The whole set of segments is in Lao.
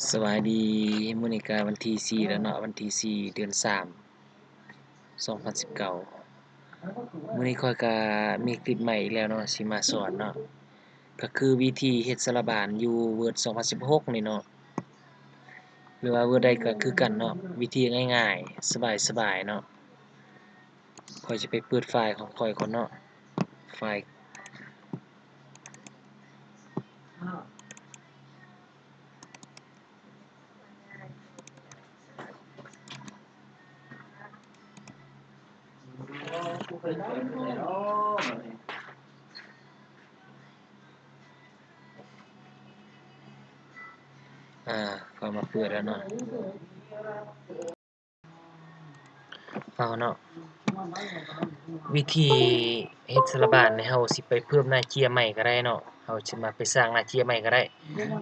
ສະບາຍດີ, ມື້ນີ້ກະວັນທີສີ່ແລ້ວເນາະ, ວັນທີສີ່ ເດືອນສາມ ສອງພັນສິບເກົ້າ. ມື້ນີ້ຂ້ອຍກະມີຄລິບໃໝ່ອີກແລ້ວເນາະ ຊິມາສອນເນາະ, ກະຄືວິທີເຮັດສາລະບານຢູ່ Word ສອງພັນສິບຫົກນີ້ເນາະ ຫຼືວ່າ Word ໃດກະຄືກັນເນາະ, ວິທີງ່າຍໆ ສະບາຍໆເນາະ. ຂ້ອຍຈະໄປເປີດໄຟລ໌ຂອງຂ້ອຍກ່ອນເນາະ, ໄຟລ໌ ອາ ເຂົ້າມາເປີດແລ້ວເນາະ. ເອົາເນາະ, ວິທີເຮັດສາລະບານນີ້ ເຮົາຊິໄປເພີ່ມໜ້າເຈ້ຍໃໝ່ກະໄດ້ເນາະ, ເຮົາຊິມາໄປສ້າງໜ້າເຈ້ຍໃໝ່ກະໄດ້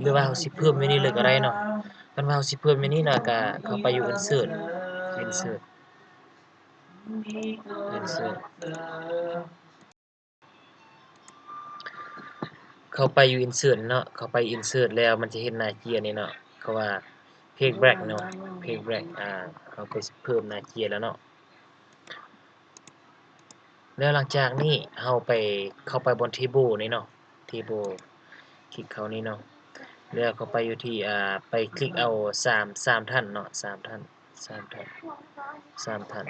ຫຼືວ່າເຮົາຊິເພີ່ມຢູ່ນີ້ເລີຍກະໄດ້ເນາະ. ຄັນວ່າເຮົາຊິເພີ່ມຢູ່ນີ້ເນາະ ກະເຂົ້າໄປຢູ່ Insert Insert Insert ເຂົ້າໄປຢູ່ Insert ເນາະ, ເຂົ້າໄປ Insert ແລ້ວມັນຈະເຫັນໜ້າເຈ້ຍນີ້ເນາະ, ເຂົາວ່າ Page Break ເນາະ, Page Break ອາ ເຮົາໄປເພີ່ມໜ້າເຈ້ຍແລ້ວເນາະ. ແລ້ວຫຼັງຈາກນີ້ເຮົາໄປ ເຂົ້າໄປບ່ອນ Table ນີ້ເນາະ, Table ຄລິກເຂົ້ານີ້ເນາະ, ແລ້ວເຂົ້າໄປຢູ່ທີ່ ອາ ໄປຄລິກເອົາສາມ ສາມທ່ານເນາະ, ສາມທ່ານ ສາມທ່ານ ສາມທ່ານ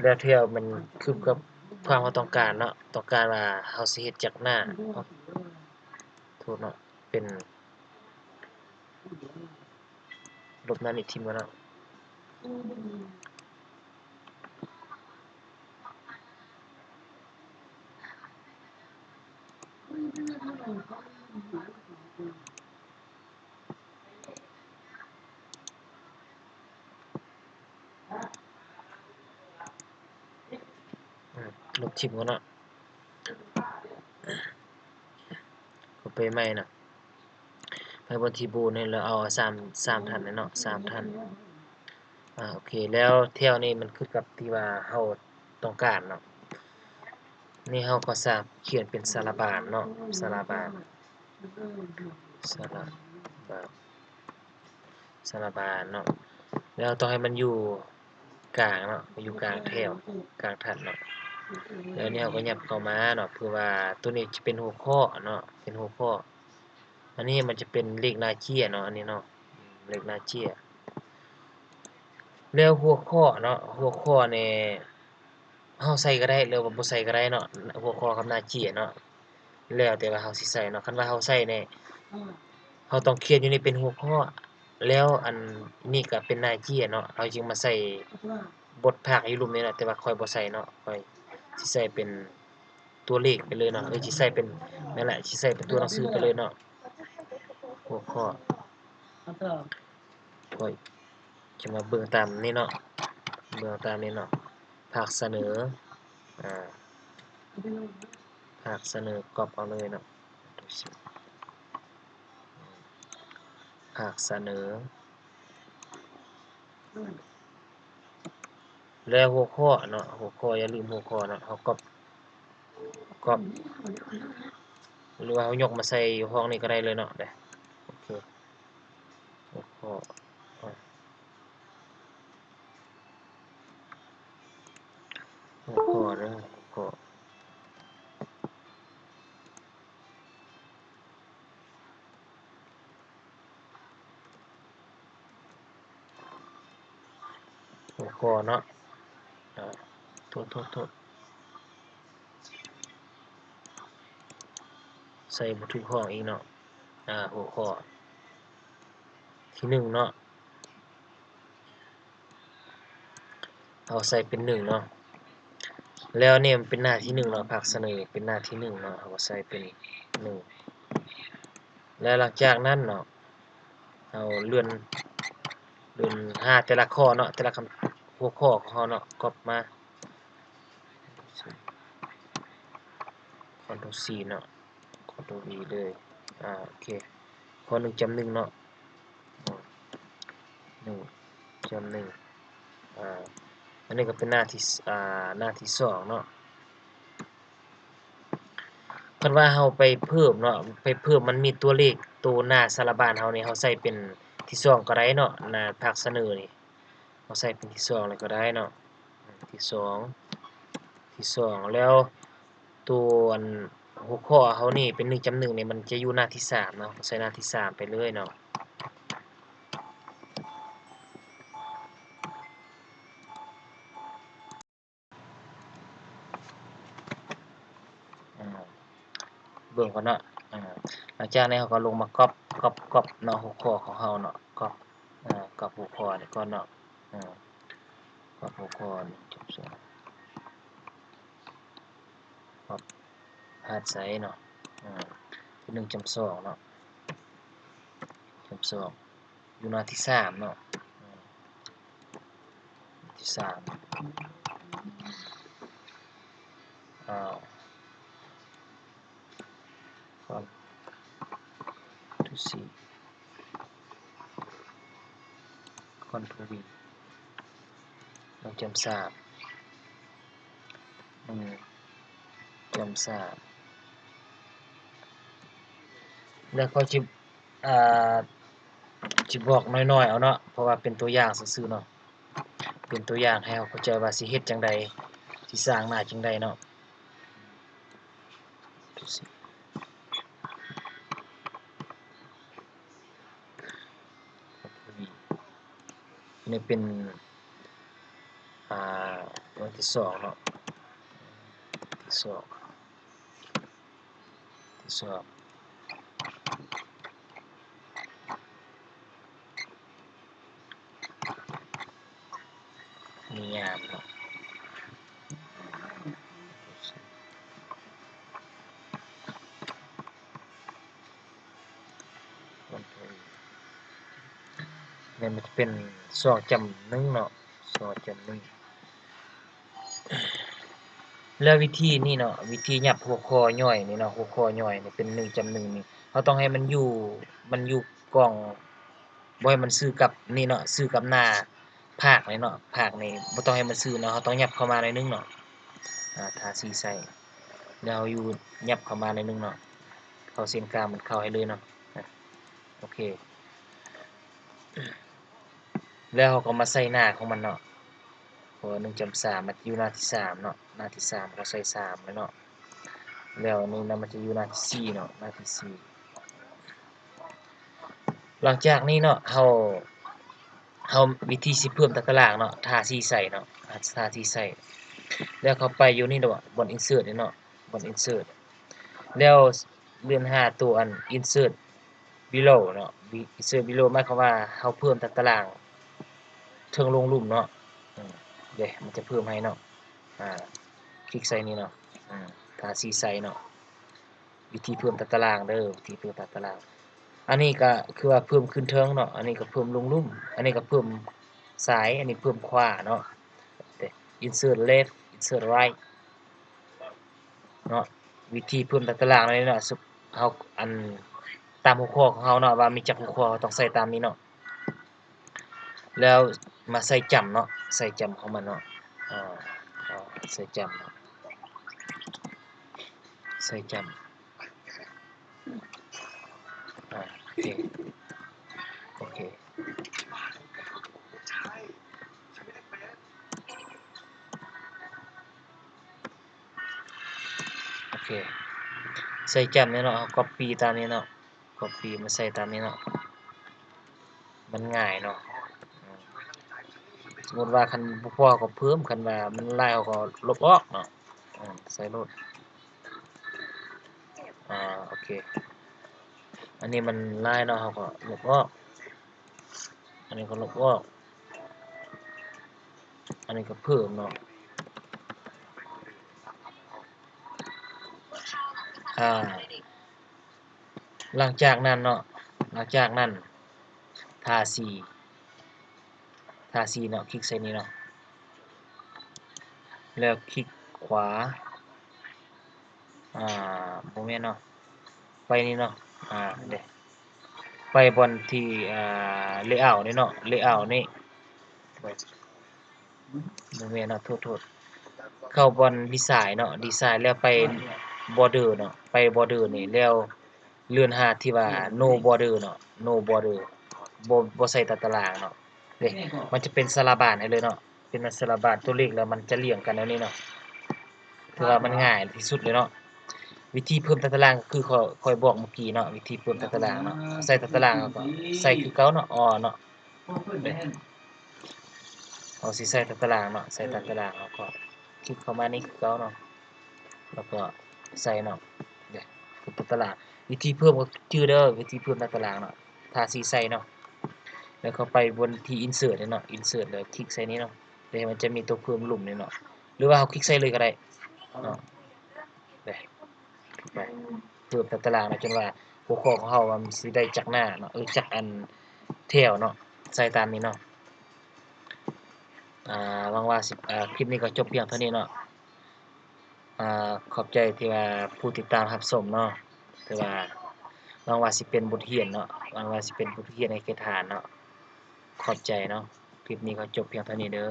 ແລ້ວແຖວມັນຄືກັບຄວາມເຮົາຕ້ອງການເນາະ, ຕ້ອງການວ່າເຮົາຊິເຮັດຈັກໜ້າ, ໂທດເນາະ, ເປັນ ລົບໜ້ານີ້ຖິ້ມກ່ອນເນາະ. ອືມ ລົບຖິ້ມກ່ອນເນາະ, ເຂົ້າໄປໃໝ່ເນາະ, ໄປບ່ອນທີ່ບູນນີ້ ແລ້ວເອົາສາມ ສາມທ່ານເນາະ, ສາມທ່ານ. ອາ ໂອເຄ ແລ້ວແຖວນີ້ມັນຄືກັບທີ່ວ່າເຮົາຕ້ອງການເນາະ, ນີ້ເຮົາກໍສາມາດຂຽນເປັນສາລະບານເນາະ, ສາລະບານ ສາລະບານ ສາລະບານເນາະ, ແລ້ວຕ້ອງໃຫ້ມັນຢູ່ກາງເນາະ, ຢູ່ກາງແຖວ ກາງຖັດເນາະ, ແລ້ວນີ້ເຮົາກໍຫຍັບເຂົ້າມາເນາະ, ເພື່ອວ່າໂຕນີ້ຈະເປັນຫົວຂໍ້ເນາະ, ເປັນຫົວຂໍ້. ອັນນີ້ມັນຈະເປັນເລກໜ້າເຈ້ຍເນາະ, ອັນນີ້ເນາະ ເລກໜ້າເຈ້ຍ. ແລ້ວຫົວຂໍ້ເນາະ, ຫົວຂໍ້ນີ້ ເຮົາໃສ່ກໍໄດ້ ຫຼືວ່າບໍ່ໃສ່ກໍໄດ້ເນາະ, ຫົວຂໍ້ກັບໜ້າເຈ້ຍເນາະ, ແລ້ວແຕ່ວ່າເຮົາຊິໃສ່ເນາະ. ຄັນວ່າເຮົາໃສ່ນີ້ ເຮົາຕ້ອງຂຽນຢູ່ນີ້ເປັນຫົວຂໍ້, ແລ້ວອັນນີ້ກໍເປັນໜ້າເຈ້ຍເນາະ, ເຮົາຈຶ່ງມາໃສ່ບົດພາກຢູ່ລຸ່ມນີ້ເນາະ, ແຕ່ວ່າຂ້ອຍບໍ່ໃສ່ເນາະ, ຂ້ອຍຊິໃສ່ເປັນຕົວເລກໄປເລີຍເນາະ, ເອີຍ ຊິໃສ່ເປັນ ແມ່ນແຫຼະ ຊິໃສ່ເປັນຕົວໜັງສືໄປເລີຍເນາະ, ຫົວຂໍ້. ຂ້ອຍຈະມາເບິ່ງຕາມນີ້ເນາະ, ເບິ່ງຕາມນີ້ເນາະ, ພາກສະເໜີ ອາ ພາກສະເໜີ ກັອບເອົາເລີຍເນາະ, ພາກສະເໜີ. ແລ້ວຫົວຂໍ້ເນາະ, ຫົວຂໍ້ ຢ່າລືມຫົວຂໍ້ເນາະ, ເຮົາກັອບ ກັອບ ຫຼືວ່າເຮົາຍົກມາໃສ່ຢູ່ຫ້ອງນີ້ກໍໄດ້ເລີຍເນາະ, ໂອເຄ ຫົວຂໍ້ ຫົວຂໍ້ເດີ ຫົວຂໍ້. ຫົວຂໍ້ເນາະ, ອາ ໂທດ ໂທດ ໂທດ ໃສ່ບໍ່ຖືກຫ້ອງອີກເນາະ, ອາ ຫົວຂໍ້ທີໜຶ່ງເນາະ. ເຮົາໃສ່ເປັນໜຶ່ງເນາະ, ແລ້ວນີ້ມັນເປັນໜ້າທີໜຶ່ງເນາະ, ພາກສະເໜີເປັນໜ້າທີໜຶ່ງເນາະ, ເຮົາກໍໃສ່ເປັນໜຶ່ງ. ແລ້ວຫຼັງຈາກນັ້ນເນາະ ເຮົາເລື່ອນ ເລື່ອນຫາແຕ່ລະຂໍ້ເນາະ, ແຕ່ລະຄຳ ຫົວຂໍ້ຂອງເຮົາເນາະ, ກັອບມາ ຄອນໂທລຊີເນາະ. ຄອນໂທລວີເລີຍ, ອາ ໂອເຄ ຂໍ້ໜຶ່ງຈຸດໜຶ່ງເນາະ, ໜຶ່ງຈຸດໜຶ່ງ ອາ ອັນນີ້ກໍເປັນໜ້າທີ ອາ ໜ້າທີສອງເນາະ. ຄັນວ່າເຮົາໄປເພີ່ມເນາະ, ໄປເພີ່ມ ມັນມີຕົວເລກ ໂຕໜ້າສາລະບານເຮົານີ້ ເຮົາໃສ່ເປັນ ທີສອງກໍໄດ້ເນາະ ໜ້າພາກສະເໜີນີ້ ເຮົາໃສ່ເປັນທີສອງເລີຍກໍໄດ້ເນາະ ທີສອງ ທີສອງ ແລ້ວໂຕອັນຫົວຂໍ້ເຮົານີ້ເປັນໜຶ່ງຈ້ຳໜຶ່ງນີ້ ມັນຈະຢູ່ໜ້າທີສາມເນາະ ໃສ່ໜ້າທີສາມໄປເລີຍເນາະ. ອາ ເບິ່ງກ່ອນເນາະ ອາ ຫຼັງຈາກນັ້ນເຮົາກໍລົງມາກັອບ ກັອບ ກັອບເນາະ ຫົວຂໍ້ຂອງເຮົາເນາະ ກັອບ ອາ ກັອບຫົວຂໍ້ນີ້ກ່ອນເນາະ ອາ ກັອບຫົວຂໍ້ນີ້ ກັອບພາດໃສ່ເນາະ ອາ ເປັນໜຶ່ງຈ້ຳສອງເນາະ ຈ້ຳສອງ ຢູ່ໜ້າທີສາມເນາະ ທີສາມ ອາ ຄອນໂທລຊີ ຄອນໂທລວີ ໜຶ່ງຈ້ຳສາມ ໜຶ່ງຈ້ຳສາມ ແລ້ວຂ້ອຍຊິ ອ່າ ຊິບອກໜ້ອຍໆເອົາເນາະ ເພາະວ່າເປັນຕົວຢ່າງຊື່ໆເນາະ ເປັນຕົວຢ່າງໃຫ້ເຮົາເຂົ້າໃຈວ່າຊິເຮັດຈັ່ງໃດ ຊິສ້າງໜ້າຈັ່ງໃດເນາະ. ນີ້ເປັນ ອ່າ ຕົວທີສອງເນາະ ທີສອງ ທີສອງ ນິຍາມເນາະ ແມ່ນມັນຈະເປັນສອງຈ້ຳໜຶ່ງເນາະ ສອງຈ້ຳໜຶ່ງ ແລ້ວວິທີນີ້ເນາະ ວິທີຫຍັບຫົວຂໍ້ຍ່ອຍນີ້ເນາະ ຫົວຂໍ້ຍ່ອຍນີ້ເປັນໜຶ່ງຈ້ຳໜຶ່ງນີ້ ເຮົາຕ້ອງໃຫ້ມັນຢູ່ ມັນຢູ່ກ້ອງ ບໍ່ໃຫ້ມັນຊື່ກັບນີ້ເນາະ ຊື່ກັບໜ້າພາກນີ້ເນາະ ພາກນີ້ບໍ່ຕ້ອງໃຫ້ມັນຊື່ເນາະ ເຮົາຕ້ອງຫຍັບເຂົ້າມາໜ້ອຍໜຶ່ງເນາະ ອາ ທາສີໃສ່ ແລ້ວເຮົາຢູ່ຫຍັບເຂົ້າມາໜ້ອຍໜຶ່ງເນາະ ເຂົ້າເສັ້ນກາງມັນເຂົ້າໃຫ້ເລີຍເນາະ ໂອເຄ ແລ້ວເຮົາກໍມາໃສ່ໜ້າຂອງມັນເນາະ ເພາະວ່າໜຶ່ງຈ້ຳສາມມັນຢູ່ໜ້າທີສາມເນາະ ໜ້າທີສາມກໍໃສ່ສາມເລີຍເນາະ ແລ້ວນີ້ນະ ມັນຈະຢູ່ໜ້າທີສີ່ເນາະ ໜ້າທີສີ່ ຫຼັງຈາກນີ້ເນາະ ເຮົາ ເຮົາ ວິທີຊິເພີ່ມຕາຕະລາງເນາະ ທາສີໃສ່ເນາະ ທາສີໃສ່ ແລ້ວເຂົ້າໄປຢູ່ນີ້ເນາະ ບ່ອນອິນເສີດນີ້ເນາະ ບ່ອນອິນເສີດ ແລ້ວເລື່ອນຫາຕົວອັນອິນເສີດ below ເນາະ insert below ໝາຍຄວາມວ່າເຮົາເພີ່ມຕາຕະລາງເທິງລົງລຸ່ມເນາະ ເດ້ ມັນຈະເພີ່ມໃຫ້ເນາະ ອາ ຄລິກໃສ່ນີ້ເນາະ ອາ ທາສີໃສ່ເນາະ ວິທີເພີ່ມຕາຕະລາງເດີ ວິທີເພີ່ມຕາຕະລາງ ອັນນີ້ກະຄືວ່າເພີ່ມຂຶ້ນເທິງເນາະ ອັນນີ້ກະເພີ່ມລົງລຸ່ມ ອັນນີ້ກະເພີ່ມຊ້າຍ ອັນນີ້ເພີ່ມຂວາເນາະ insert left insert right ເນາະ ວິທີເພີ່ມຕາຕະລາງນີ້ເນາະ ເຮົາ ອັນ ຕາມຫົວຂໍ້ຂອງເຮົາເນາະ ວ່າມີຈັກຫົວຂໍ້ ເຮົາຕ້ອງໃສ່ຕາມນີ້ເນາະ ແລ້ວມາໃສ່ຈ້ຳເນາະ ໃສ່ຈ້ຳຂອງມັນເນາະ ອາ ໃສ່ຈ້ຳເນາະ ໃສ່ຈ້ຳ ອາ ໂອເຄ ໂອເຄ ໂອເຄ ໃສ່ຈ້ຳນີ້ເນາະ ເຮົາກັອບປີ້ຕາມນີ້ເນາະ ກັອບປີ້ມາໃສ່ຕາມນີ້ເນາະ ມັນງ່າຍເນາະ ອາ ສົມມຸດວ່າຄັນບໍ່ພໍເຮົາກໍເພີ່ມ ຄັນວ່າມັນຫຼາຍເຮົາກໍລົບອອກເນາະ ອາ ໃສ່ໂລດ ອາ ໂອເຄ ອັນນີ້ມັນຫຼາຍເນາະ ເຮົາກໍລົບອອກ ອັນນີ້ກໍລົບອອກ ອັນນີ້ກໍເພີ່ມເນາະ ອາ ຫຼັງຈາກນັ້ນເນາະ ຫຼັງຈາກນັ້ນ ທາສີ ທາສີເນາະ ຄລິກໃສ່ນີ້ເນາະ ແລ້ວຄລິກຂວາ ອາ ບໍ່ແມ່ນເນາະ ໄປນີ້ເນາະ ອາ ເດ້ ໄປບ່ອນທີ່ ອາ layout ນີ້ເນາະ layout ນີ້ ບໍ່ແມ່ນເນາະ ໂທດໆ ເຂົ້າບ່ອນ design ເນາະ design ແລ້ວໄປ border ເນາະ ໄປ border ນີ້ ແລ້ວເລື່ອນຫາທີ່ວ່າ no border ເນາະ no border ບໍ່ ບໍ່ໃສ່ຕາຕະລາງເນາະ ເດ້ ມັນຈະເປັນສາລະບານໃຫ້ເລີຍເນາະ ເປັນສາລະບານຕົວເລກ ແລ້ວມັນຈະລຽງກັນແນວນີ້ເນາະ ຖືວ່າມັນງ່າຍທີ່ສຸດເລີຍເນາະ. ວິທີເພີ່ມຕາຕະລາງກໍຄືຂ້ອຍ ຂ້ອຍບອກເມື່ອກີ້ເນາະ ວິທີເພີ່ມຕາຕະລາງເນາະ ໃສ່ຕາຕະລາງ ແລ້ວກໍໃສ່ຄືເກົ່າເນາະ ອໍເນາະ ເຮົາຊິໃສ່ຕາຕະລາງເນາະ ໃສ່ຕາຕະລາງ ເຮົາກໍຄລິກເຂົ້າມານີ້ຄືເກົ່າເນາະ ແລ້ວກໍໃສ່ເນາະ ເດ້ ຕາຕະລາງ. ວິທີເພີ່ມກໍຈື່ເດີ ວິທີເພີ່ມຕາຕະລາງເນາະ ທາສີໃສ່ເນາະ ແລ້ວເຂົ້າໄປບ່ອນທີ່ອິນເສີດເນາະ ອິນເສີດ ແລ້ວຄລິກໃສ່ນີ້ເນາະ ເດ້ ມັນຈະມີຕົວເພີ່ມລຸ່ມນີ້ເນາະ ຫຼືວ່າເຮົາຄລິກໃສ່ເລີຍກໍໄດ້ເນາະ ເດ້ ໄປເພີ່ມຕາຕະລາງເນາະ ຈົນວ່າຫົວຂໍ້ຂອງເຮົາມັນຊິໄດ້ຈັກໜ້າເນາະ ເອີ ຈັກອັນແຖວເນາະ ໃສ່ຕາມນີ້ເນາະ. ອາ ຫວັງວ່າຊິ ອາ ຄລິບນີ້ກໍຈົບພຽງເທົ່ານີ້ເນາະ ອາ ຂອບໃຈທີ່ວ່າຜູ້ຕິດຕາມຮັບຊົມເນາະ ຖືວ່າ ຫວັງວ່າຊິເປັນບົດຮຽນເນາະ ຫວັງວ່າຊິເປັນບົດຮຽນໃຫ້ແກ່ທ່ານເນາະ ຂອບໃຈເນາະ. ຄລິບນີ້ກໍຈົບພຽງເທົ່ານີ້ເດີ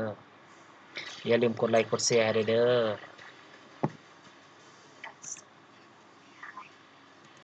ຢ່າລືມກົດໄລກົດແຊໃຫ້ເດີ.